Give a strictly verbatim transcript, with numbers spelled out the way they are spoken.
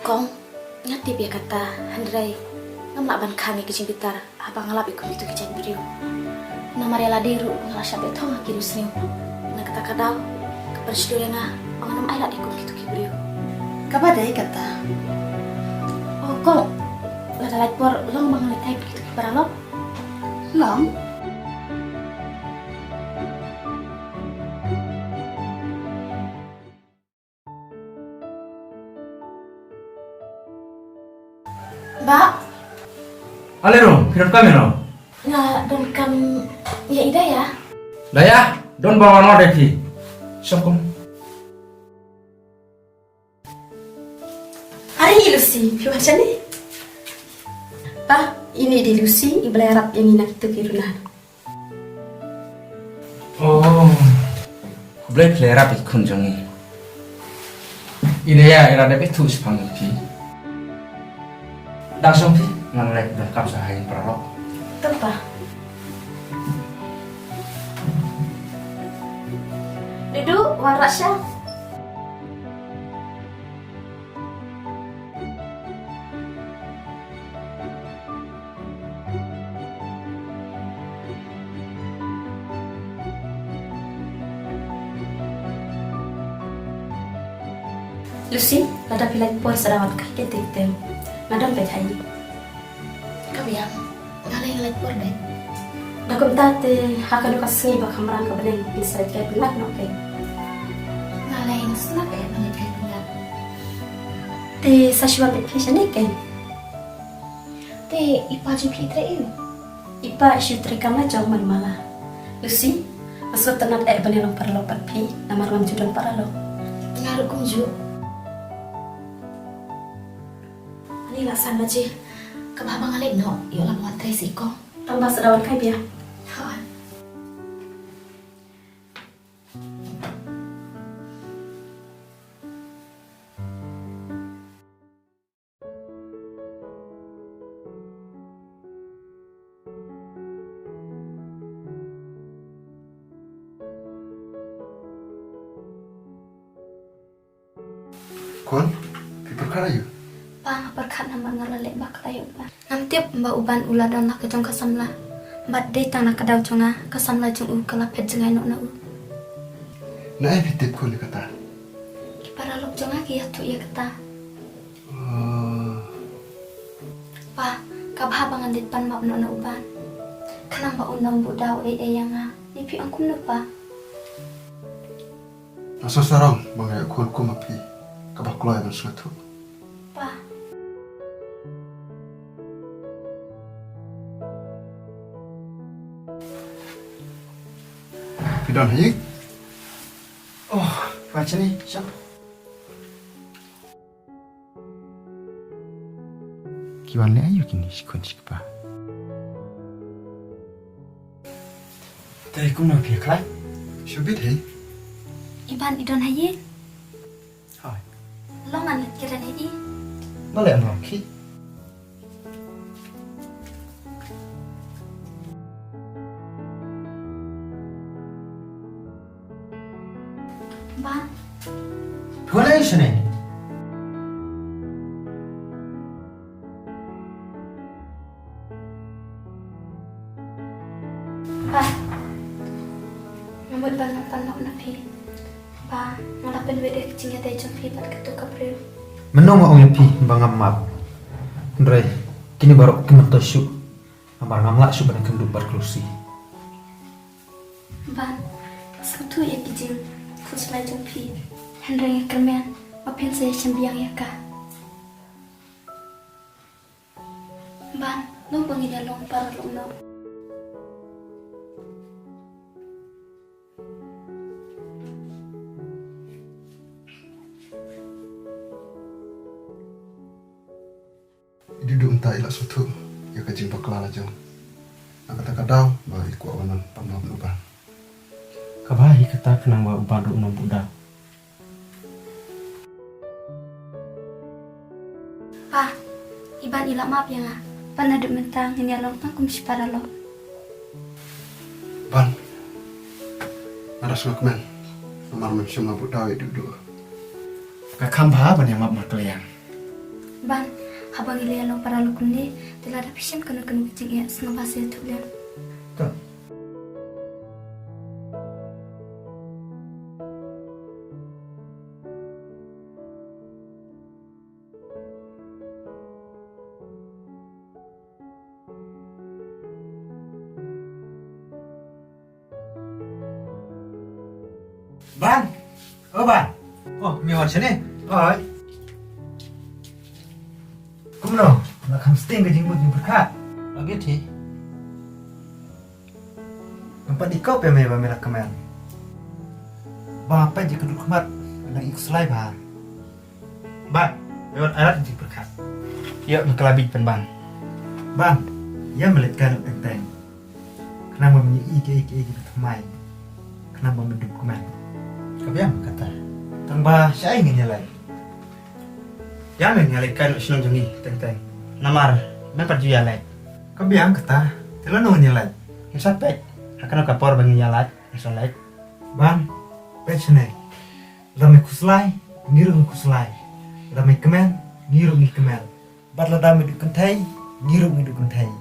Kong, nga tip ïa kata, hynrei ngam lah ban kham ïa ki jingbitar haba nga lap ïa kum kito ki jait briew. Namar ïa lade ruh nga la shah beh thong ha kino snem. Na kata ka daw ka pynshlur ïa nga ba ngan ym ailad ïa kum kito ki briew. Kaba dei kata. Oh Kong, lada lait por long ba ngan leit kai ïa kito ki paralok. Long. Bah. Ale ro, phi donkam ïa no? Nga donkam ïa i Daya. Daya, don ba wan wan phi. Sokong. Are i Lucy, phi wan shane. Pa, ine i dei Lucy, i ba la ïarap ïa ngi na kito ki runa. Oh. Khublei phi la ïarap ïa i khun jong ngi. Ine ïa, i la dep ithuh shaphang phi. Dang shong phi, ngan leit donkam sha ha ïing paralok. To pa. Dudu, wan rah sha. Lucy, lada phi lait por sa da wan kai, kynti kynti. Nga don beit ha ïing. Ka biang, nga lei nga lait por beit. Da kumta te ha kano ka sngi ba khamram ka bneng phin sa leit kai, phin lait noh kai? Nga lei nga sngap eh ban leit kai phin lait. Te sa shu wan beit phi shane kai? Te i pa jong phi trei aiu? I pa i shu trei kam la jong man mala. Lucy, nga sngewtynnat eh ban ïalong paralok bad phi namar ngam ju don paralok. Nga ruh kumjuh. Ani la san baje. Kaba haba nga leit noh, ïoh lap wan trei sih ko. Tang ba sa da wan kai biang. Hooid. Khun, phi pyrkhat aiu? Pa, nga pyrkhat namar nga la leh bakla ïa u Ban. Ngam tip ba u Ban u la don la ka jong ka samla. Bad dei tang na ka daw jong nga, ka samla jong u ka la phet jngai noh na u. Naei phi tip khun ïa kata? Ki paralok jong nga ki ïathuh ïa kata. Oh. Pa, ka bha ba ngan leit pan map noh na u Ban. Khnang ba un ym buh daw ei ei ïa nga. Ïa phi ong kumno pa? Nga sngewsarong ba nga ïoh khun kum ma phi kaba kloi ban sngewthuh. Pa. Phi don ha ïing? Oh, phi wan shane, shong. Ki wan leh aiu kine shi khun shi kpa? Te kumno phi khlaiñ? Shu bit hi. I Ban i don ha ïing? Hooid. Long ngan leit kren hi i. Balei ym long ki? Ban. Phi wan aiu shane? Pa, nga mut ban wan pan map na phi. Pa, nga la pynwit ïa ka jingïadei jong phi bad kato ka briew. Mynno nga ong ïa phi ba ngam map? Hynrei kine baroh kim myntoi shuh. Namar ngam lah shuh ban ïakynduh bad ka Lucy. Ban, nga sngewthuh ïa ki jingkhuslai jong phi. Hynrei nga kyrmen ba phin sa ïashem biang ïa ka. Ban, long ba ngin ïalong paralok noh. I Dudu mynta i la sngewthuh ïa ka jingbakla la jong. Na kata ka daw ba i kwah wan pan map na u Ban. Kaba hi kata khnang ba u Ban ruh un ym buh daw. Pa, i Ban i la map ïa nga. Ban, naduh mynta ngin ïalong tang kum shi paralok. Ban, nga da sngewkmen namar mem shym la buh daw ïa i Dudu. Ka kham bha ban ïa map markylliang. Ban, haba ngi la ïalong para lok kumne, te lada phi shem kano kano ka jingeh, sngewbha sa ïathuh lem. To. Ban. O Ban. O, me wan shane. Oi. Kumno, la kham sting ka jingmut jingpyrkhat? Agi thi. Ngam pat dei kop ïa me ba me la kmen. Ba peit ïa ka dur khmat, nang i khuslai bha. Ban, me wan arat jingpyrkhat. Ïoh, me kylla bit pynban. Ban, ïa me leit kai noh teng teng. Khnang ba me ïohi kiei kiei kiba thymmai. Khnang ba me dup kmen. Ka biang kata. Tang ba shaei ngin ïaleit? Ïa me ngin ïaleit kai noh shnong jong ngi teng teng. Namar mem pat ju ïaleit. Ka biang kata. Te lano ngin ïaleit? Ngin sa peit ha kano ka por ba ngin ïaleit, ngin sa leit. Ban, peit shane. Lada me khuslai, ngi ruh ngi khuslai. Lada me kmen, ngi ruh ngi kmen. Bad lada me duh kynthei, ngi ruh ngi duh kynthei.